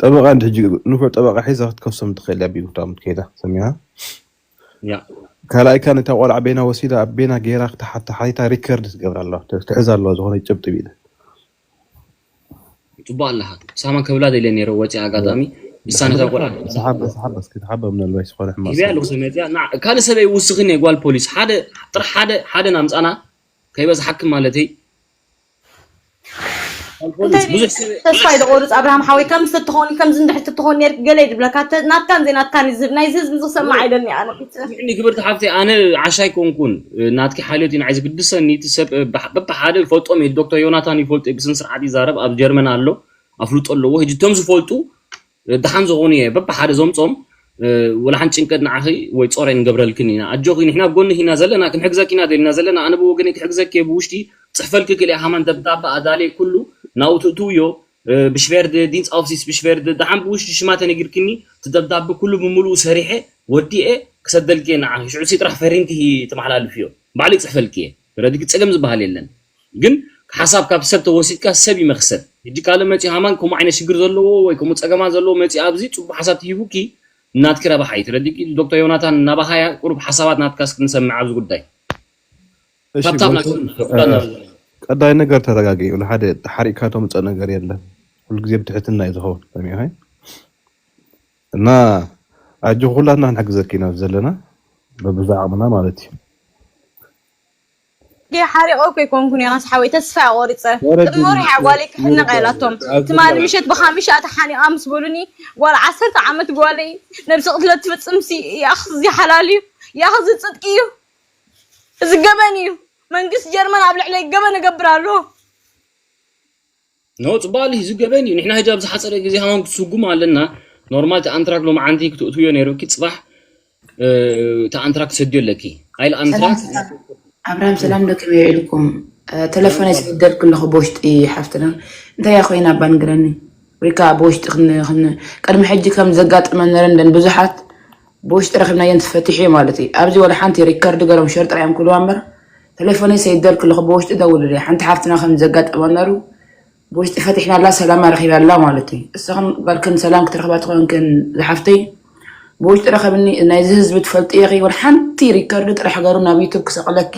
ጠበቃ እንዲ ሕጂ ንፉዕ ጠበቃ ሒዛ ክትከሶም ትኽእል እያ ቢጉዳም ከይዳ ሰሚዓ ያ ካልኣይካ ነታ ቆልዓ ቤና ወሲዳ ኣብ ቤና ገይራ ክትሓታሓይታ ሪከርድ ትገብር ኣለዋ ትሕዝ ኣለዋ ዝኾነ ጭብጢ ቢለ ጽቡቅ ኣለኻ ሳማ ከብላ ደለ ነይረ ወፂ ኣጋጣሚ ንሳ ነታ ቆልዓ ሰሓባ ሰሓባ እስኪ ተሓባ ምናልባት ዝኾነ ሕማቅ ሂበያ ኣለኹ ሰብ መፅያ ካልእ ሰበይ ውስኽን እየ ጓል ፖሊስ ሓደ ጥራሕ ሓደ ሓደ ናምፃና ከይበዝሓክም ማለተይ ተስፋ ይደቆርፅ ኣብርሃም ሓወይ ከምዚ ተትኾኒ ከምዚ እንድሕር ተትኾኒ ነርክ ገለ ይድብለካ ናትካን ዘይናትካን ዝብ ናይዚ ህዝቢ ዝሰማዕ ኣይደኒ ኣነ ምዕኒ ክብርቲ ሓፍተይ ኣነ ዓሻ ኣይኮንኩን ናትኪ ሓልዮት እዩ ንዓይ ዝግድሰኒ እቲ ሰብ በብሓደ ይፈልጦም እየ ዶክተር ዮናታን ይፈልጦ ብስነ ስርዓት ይዛረብ ኣብ ጀርመን ኣሎ ኣፍልጦ ኣለዎ ሕጂ እቶም ዝፈልጡ ደሓን ዝኾኑ እየ በብሓደ ዘምፆም ወላ ሓንቲ ጭንቀት ንዓኺ ወይ ፆር ኣይንገብረልክን ኢና ኣጆኺ ንሕና ኣብ ጎንኺ ኢና ዘለና ክንሕግዘኪ ኢና ደሊና ዘለና ኣነ ብወገነይ ክሕግዘኪ እየ ብውሽጢ ፅሕፈልኪ ክልእ ሃማን ደብዳበ ኣዳልየ ኩሉ ናብኡ ትእትውዮ ብሽቬርድ ዲንስ ኣውሲስ ብሽቬርድ ደሓን ብውሽጢ ሽማ ተነጊርክኒ እቲ ደብዳበ ኩሉ ብምሉኡ ሰሪሐ ወዲኤ ክሰደልኪ እየ ንዓኺ ሽዑ ሲ ጥራሕ ፈሪምኪ ተመሓላልፍዮ ባዕለይ ፅሕፈልኪ እየ ረዲኪ ፀገም ዝበሃል የለን ግን ሓሳብ ካብ ሰብ ተወሲድካ ሰብ ይመክሰብ ሕጂ ካልእ መፂ ሃማን ከምኡ ዓይነት ሽግር ዘለዎ ወይ ከምኡ ፀገማት ዘለዎ መፂ ኣብዚ ፅቡቅ ሓሳብ ትሂቡኪ ናትኪ ረባሓ እዩ ትረዲኪ ዶክተር ዮናታን ናባኻያ ቁሩብ ሓሳባት ናትካ እስኪ ንሰምዕ ኣብዚ ጉዳይ እሺ ካብታ ጎይታ፣ ናትኩም እ፣ ቀዳይ ነገር ተረጋጊ ይብሉ ሓደ ተሓሪቅካ ተምፀእ ነገር የለን ኩሉ ግዜ ብትሕትና እዩ ዝኸውን ሰሚዕኸ እና ኣጆ ኩላትና ክንሕግዘኪ ኢና ዘለና በብዛ ዓቕምና ማለት እዩ ዲ ሓሪቆ እኮ ይኮንኩን ያናስ ሓወይ ተስፋ ቆሪፀ ወረዲ ጥሞር እያ ጓለይ ክሕነቀ ኢላቶም ትማሊ ምሸት ብካሚሻ ተሓኒቃ ምስ በሉኒ ጓል ዓሰርተ ዓመት ጓለይ ነብሲ ቅትለት ትፍፅምሲ ያኽ እዚ ሓላል እዩ ያኽ እዚ ፅድቂ እዩ እዚ ገበን እዩ መንግስቲ ጀርመን ኣብ ልዕለይ ገበን እገብር ኣሎ ኖ ፅባሊ ዝገበን እዩ ንሕና ሕጂ ኣብ ዝሓፀረ ግዜ ሃማን ክትስጉም ኣለና ኖርማል እቲ ኣንትራክ ሎማዓንቲ ክትእትውዮ ነይሩኪ ፅባሕ እቲ ኣንትራክ ትሰድዮ ኣለኪ ኣይል ኣንትራክ ኣብርሃም ሰላም ዶ ከመይ ውዒልኩም ተለፎነይ ስደድክ ኣለኹ ብውሽጢ ሓፍትና እንታይ እያ ኮይና ባንግረኒ ወይ ከዓ ብውሽጢ ቅድሚ ሕጂ ከም ዘጋጠመ ነረንደን ብዙሓት ብውሽጢ ረኺብናየን ትፈትሕ እዩ ማለት እዩ ኣብዚ ወላ ሓንቲ ሪከርድ ገሮም ሸር ጥራዮም ክልዋ እምበር ተሌፎነይ ሰይደልክ ኣለኹ ብውሽጢ ደውልለይ ሓንቲ ሓፍትና ከም ዘጋጠመ ነሩ ብውሽጢ ፈቲሕናላ ሰላማ ረኺባላ ማለት እዩ እሰኽን ጓልክን ሰላም ክትረኽባ ትኾንክን ዝሓፍተይ ብውሽጢ ረኸብኒ ናይዚ ህዝቢ ትፈልጢ ኢኺ ወላ ሓንቲ ሪከርድ ጥራሕ ገሩ ናብ ዩቱብ ክሰቕለኪ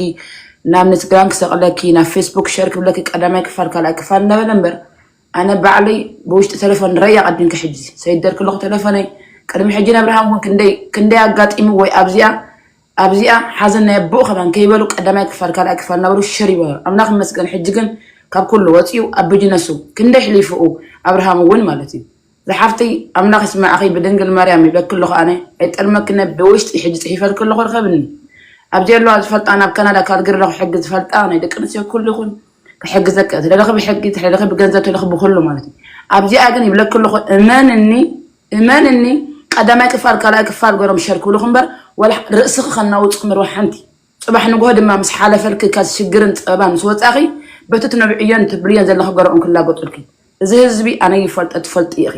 ናብ ንትግራም ክሰቕለኪ ናብ ፌስቡክ ሸር ክብለኪ ቀዳማይ ክፋል ካልኣይ ክፋል እንዳበለ እምበር ኣነ ባዕለይ ብውሽጢ ተለፎን ረያ ቀዲምኪ ሕጂ ሰይደልክ ኣለኹ ተለፎነይ ቅድሚ ሕጂ ነብርሃም እውን ክንደይ ክንደይ ኣጋጢሙ ወይ ኣብዚኣ ኣብዚኣ ሓዘን ናይ ኣቦኡ ከማን ከይበሉ ቀዳማይ ክፋል ካልኣይ ክፋል እናበሉ ሽር ይበሉ ኣምላኽ ይመስገን ሕጂ ግን ካብ ኩሉ ወፂኡ ኣብ ብጅነሱ ክንደይ ሕሊፍኡ ኣብርሃም እውን ማለት እዩ ዝሓፍተይ ኣምላኽ ይስማዕኺ ብድንግል ማርያም ይብለኪ ኣለኹ ኣነ ኣይጠልመክነ ብውሽጢ ሕጂ ፅሒፈልኪ ኣለኹ ርከብኒ ኣብዚ ኣለዋ ዝፈልጣ ናብ ካናዳ ካልግሪ ኣለኹ ሕጊ ዝፈልጣ ናይ ደቂ ኣንስትዮ ኩሉ ይኹን ክሕግዘካ እዩ። ተደለኺ ብሕጊ፣ ተደለኺ ብገንዘብ፣ ተደለኺ ብኹሉ ማለት እዩ። ኣብዚኣ ግን ይብለኪ ኣለኹ እመንኒ፣ እመንኒ ቀዳማይ ክፋል ካልኣይ ክፋል ገሮም ሸር ክብሉኺ እምበር ወላ ርእስኺ ከናውፅ ምርዋ ሓንቲ። ፅባሕ ንግሆ ድማ ምስ ሓለፈልኪ ካብ ሽግርን ፀበባን ምስ ወፃኺ፣ በቲ ትነብዕዮን ትብልዮን ዘለኺ ገረኡን ክላገጡልኪ። እዚ ህዝቢ ኣነ ይፈልጠ ትፈልጢ ኢኺ።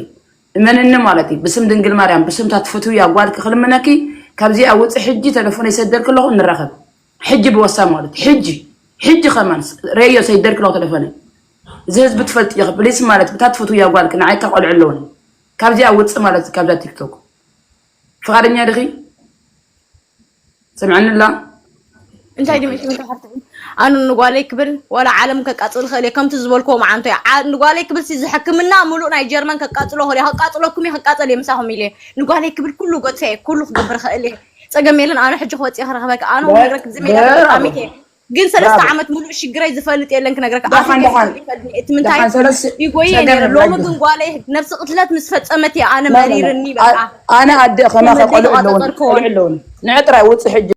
እመንኒ ማለት እዩ። ብስም ድንግል ማርያም፣ ብስምታ ትፈትውያ ጓልኪ ክልምነኪ፣ ካብዚኣ ውፂ። ሕጂ ተለፎን ይሰደልኪ ኣለኹ፣ ንራኸብ። ሕጂ ብወሳ ማለት ሕጂ፣ ሕጂ ከማን ሬዮ ሰይደልኪ ኣለኹ ተለፎነ። እዚ ህዝቢ ትፈልጢ ኢኺ። ፕሊስ ማለት ብታ ትፈትውያ ጓልኪ ንዓይ ካብ ቆልዑ ኣለውኒ። ካብዚኣ ውፂ ማለት ካብዛ ቲክቶክ። ፍቓደኛ ድኺ? ሰምዐኒ ኣላ? እንታይ ድምዒ ሽምካ ሓፍተይ? ኣኑ ንጓለይ ክብል ዋላ ዓለም ከቃፅል ክእል እየ። ከምቲ ዝበልክዎ መዓንቶ እያ። ዓ- ንጓለይ ክብል ሲ ሕክምና ሙሉእ ናይ ጀርመን ከቃፅሎ ክእል እየ። ከቃፅለኩም እየ፣ ከቃፀል እየ ምሳኹም ኢለ። ንጓለይ ክብል ኩሉ ገድፈ እየ፣ ኩሉ ክገብር ክእል እየ። ፀገም የለን። ኣነ ሕጂ ክወፅእ ክረኽበካ። ኣነ እውን ንረክብ ዝሜዳ ተጠቃሚት እየ። ግን ሰለስተ ዓመት ሙሉእ ሽግረይ ዝፈልጥ የለን ክነግረካ። ኣፍ ደሓን ደሓን ይፈልጥ እቲ ምንታይ ደሓን ሰለስ ይጎየ ሰገን ነይሩ። ሎሚ ላጊ ግን ጓለይ ነፍሲ ቅትለት ምስ ፈፀመት እያ ኣነ ላ- ላ- መሪርኒ ላ- በቃ። አ- ኣነ ኣደ ከማኸ መመለይ ቆልዑ ኣለውን ተቆፃፀርክዎን። ቆልዑ ኣለውን ንዕ ጥራይ ውፅእ ሕጂ